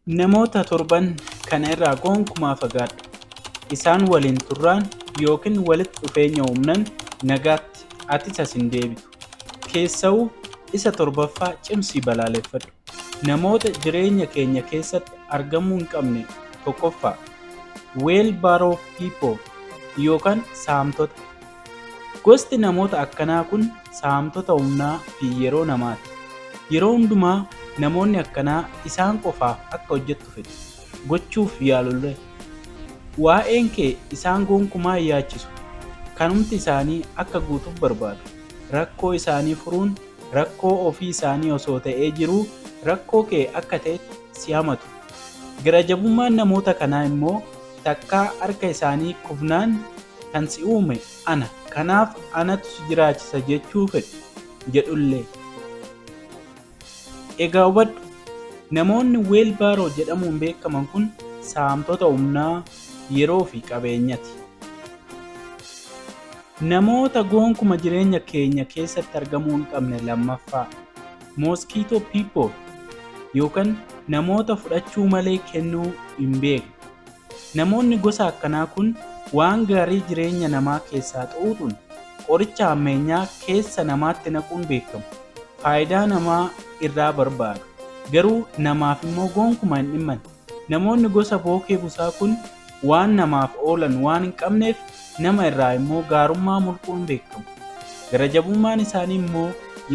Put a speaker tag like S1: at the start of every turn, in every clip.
S1: Namoota torban kana irraa gonkumaa fagaadhu. Isaan waliin turraan yookiin walitti dhufeenya uumnan nagaatti atis as hin deebitu. Keessawuu isa torbaffaa cimsii balaaleffadhu. Namoota jireenya keenya keessatti argamuu hin qabne tokkoffaa, wheelbarrow people yookaan saamtota. Gosti namoota akkanaa kun saamtota humnaa fi yeroo namaati. Yeroo hundumaa namoonni akkanaa isaan qofaaf akka hojjettu fedhu. Gochuuf yaalullee. Waa'een kee isaan gonkumaa hin yaachisu. Kanumti isaanii akka guutuuf barbaadu. Rakkoo isaanii furuun rakkoo ofii isaanii osoo ta'ee jiruu rakkoo kee akka ta'etti si hamatu. Gara jabummaan namoota kanaa immoo takkaa harka isaanii kufnaan kan si uume ana, kanaaf anatu si jiraachisa jechuu fedhu jedhullee. Egaa hubadhu, namoonni wheelbarrow jedhamuun beekaman kun saamtota humnaa, yeroo fi qabeenyaati. Namoota gonkuma jireenya keenya keessatti argamuu hin qabne lammaffaa, mosquito people yookaan namoota fudhachuu malee kennuu hin beekne. Namoonni gosa akkanaa kun waan gaarii jireenya namaa keessaa xuuxuun qoricha hammeenyaa keessa namaatti naquun beekamu. Faayidaa namaa irraa barbaadu. Garuu namaaf immoo gonkuma hin dhimman. Namoonni gosa bookee busaa kun waan namaaf oolan waan hin qabneef nama irraa immoo gaarummaa mulquun beekamu. Gara jabummaan isaanii immoo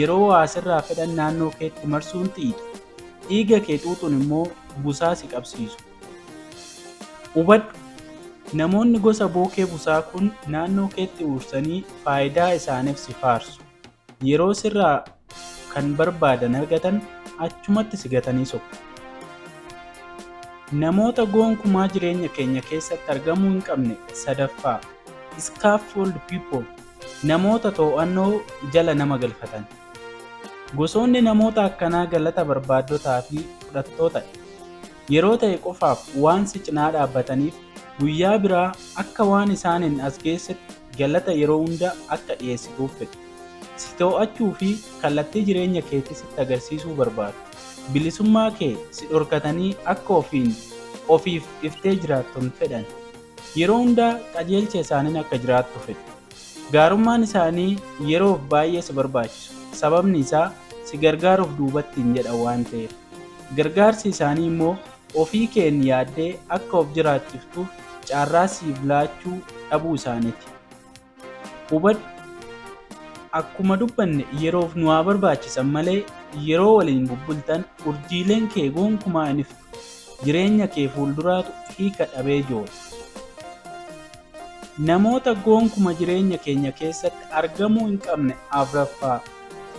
S1: yeroo waa sirraa fedhan naannoo keetti marsuun xiixu. Dhiiga kee xuuxuun immoo busaa si qabsiisu. Hubadhu, namoonni gosa bookee busaa kun naannoo keetti ursanii faayidaa isaaniif si faarsu. Yeroo sirraa kan barbaadan argatan achumatti si gatanii sokku. Namoota gonkumaa jireenya keenya keessatti argamuu hin qabne sadaffaa, scaffold people, namoota to'annoo jala nama galfatan. Gosoonni namoota akkanaa galata barbaaddotaa fi fudhattootadha. Yeroo ta'e qofaaf waan si cinaa dhaabbataniif guyyaa biraa akka waan isaaniin as geessetti galata yeroo hunda akka dhiyeessituuf fedhu. Si to'achuu fi kallattii jireenya keetii sitti agarsiisuu barbaadu. Bilisummaa kee si dhorkatanii akka ofiin ofiif iftee jiraattu hin fedhan. Yeroo hundaa qajeelcha isaaniin akka jiraattu fedhu. Gaarummaan isaanii yeroof baay'ee si barbaachisu. Sababni isaa si gargaaruuf duubatti hin jedhan waan ta'eef. Gargaarsi isaanii immoo ofii keen yaaddee akka of jiraachiftuuf carraa siif laachuu dhabuu isaaniiti. Hubadhu, akkuma dubbanne yeroof nu haa barbaachisan malee yeroo waliin bubbultan urjiileen kee gonkumaa hin iftu. Jireenya kee fuulduraatu hiika dhabee joora. Namoota gonkuma jireenya keenya keessatti argamuu hin qabne afraffaa,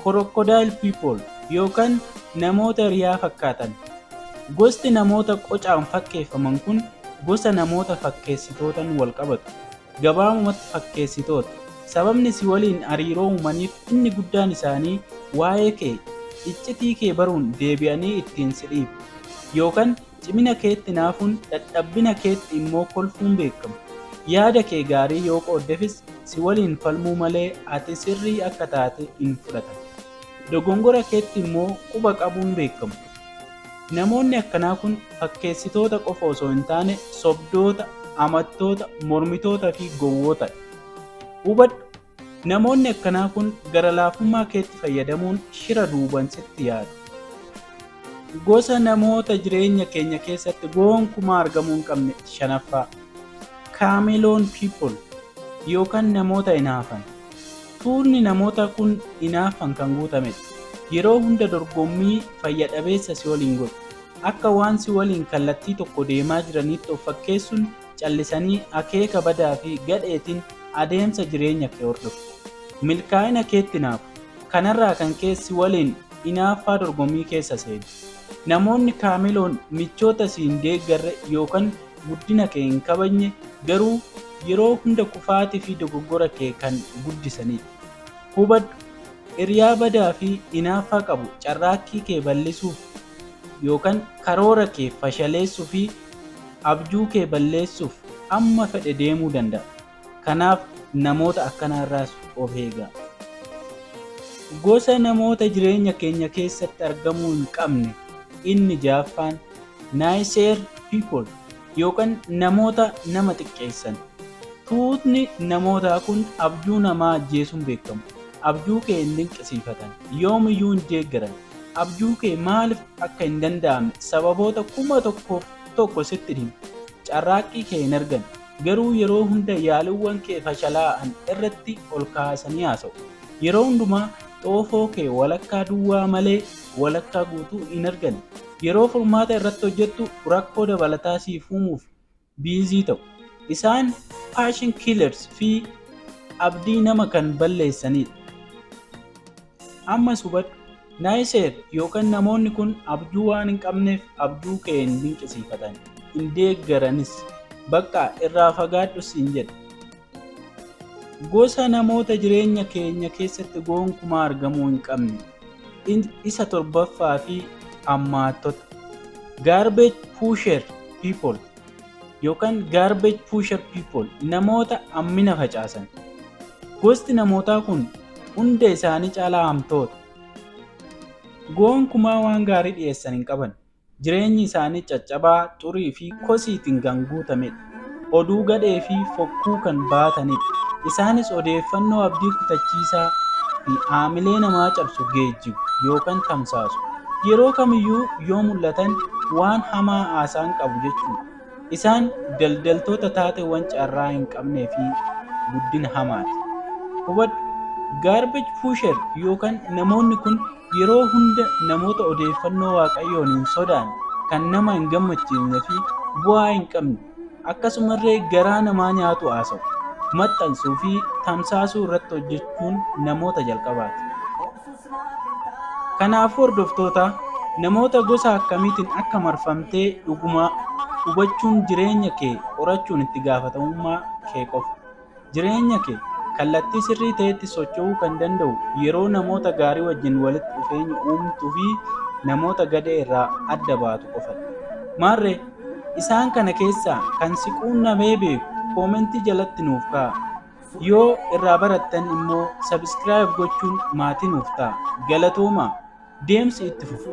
S1: crocodile people yookaan namoota riyaa fakkaatan. Gosti namoota qocaan fakkeeffaman kun gosa namoota fakkeessitootaan wal qabatu. Gabaabumatti fakkeessitoota. Sababni si waliin hariiroo uumaniif inni guddaan isaanii waa'ee kee, iccitii kee baruun deebi'anii ittiin si dhiibu. Yookaan cimina keetti naafuun dadhabbina keetti immoo kolfuun beekamu. Yaada kee gaarii yoo qooddefis si waliin falmuu malee ati sirrii akka taate hin fudhatan. Dogongora keetti immoo quba qabuun beekamu. Namoonni akkanaa kun fakkeessitoota qofa osoo hin taane sobdoota, amattoota, mormitoota fi gowwootadha. Hubadhu, namoonni akkanaa kun gara laafummaa keetti fayyadamuun shira duuban sitti yaadu. Gosa namoota jireenya keenya keessatti gonkumaa argamuu hin qabne shanaffaa, chameleon people yookaan namoota hinaafan. Tuunni namoota kun hinaafan kan guutamedha. Yeroo hunda dorgommii fayya dhabeessa si waliin godhu. Akka waan si waliin kallattii tokko deemaa jiranitti of fakkeessuun callisanii akeeka badaa fi gadheetiin adeemsa jireenya kee hordofu. Milkaa'ina keetti naafu. Kanarraa kan ka'e si waliin hinaaffaa dorgommii keessa seenu. Namoonni chameleon michoota si hin deeggarre yookaan guddina kee hin kabajne, garuu yeroo hunda kufaatii fi dogoggora kee kan guddisanidha. Hubadhu, hiriyaa badaa fi hinaaffaa qabu carraaqqii kee bal'isuuf yookaan karoora kee fashaleessuu fi abjuu kee balleessuuf amma fedhe deemuu danda'a. Kanaaf namoota akkanaarraas of eegaa. Gosa namoota jireenya keenya keessatti argamuu hin qabne inni ja'affaan, Naysayer people yookaan namoota nama xiqqeessan. Tuutni namootaa kun abjuu namaa ajjeesuun beekamu. Abjuu kee hin dinqisiifatan. Yoomiyyuu hin deeggaran. Abjuu kee maaliif akka hin danda'amne sababoota 1001 sitti himu. Carraaqqii kee hin argan. Garuu yeroo hunda yaaliiwwan kee fashalaa'an irratti ol kaasanii haasa'u. Yeroo hundumaa xoofoo kee walakkaa duwwaa malee walakkaa guutuu hin argan. Yeroo furmaata irratti hojjettu rakkoo dabalataa siif uumuuf busy ta'u. Isaan passion killers fi abdii nama kan balleessanidha. Ammas hubadhu, naysayer yookaan namoonni kun abjuu waan hin qabneef abjuu kee hin dinqisiifatan, hin deeggaranis. Bakka irraa fagaadhu siin jedha. Gosa namoota jireenya keenya keessatti gonkumaa argamuu hin qabne isa torbaffaa fi hammaattota. Garbage pusher people yookaan garbage pusher people, namoota hammina facaasan. Gosti namootaa kun hunda isaanii caalaa hamtoota. Gonkumaa waan gaarii dhiyeessan hin qaban. Jireenyi isaanii caccabaa, xurii fi kosiitiin kan guutamedha. Oduu gadhee fi fokkuu kan baatanidha. Isaanis odeeffannoo abdii kutachiisaa fi haamilee namaa cabsu geejjibu yookaan tamsaasu. Yeroo kamiyyuu yoo mul'atan waan hamaa haasaan qabu jechuudha. Isaan daldaltoota taateewwan carraa hin qabnee fi guddina hamaati. Hubadhu, garbage pusher yookaan namoonni kun yeroo hunda namoota odeeffannoo Waaqayyoon hin sodaanne, kan nama hin gammachiifne fi bu'aa hin qabne, akkasumallee garaa namaa nyaatu haasa'u. Maxxansuu fi tamsaasuu irratti hojjechuun namoota jalqabaati. Kanaafuu hordoftoota, namoota gosa akkamiitiin akka marfamtee dhuguma hubachuun jireenya kee qorachuun itti gaafatamummaa kee qofa. Jireenya kee kallattii sirrii ta'etti socho'uu kan danda'u yeroo namoota gaarii wajjin walitti dhufeenya uumtuu fi namoota gadhee irraa adda baatu qofadha. Maarree isaan kana keessaa kan si quunnamee beeku comment jalatti nuuf kaa'a. Yoo irraa barattan immoo subscribe gochuun maatii nuuf ta'a. Galatoomaa, deemsi itti fufa.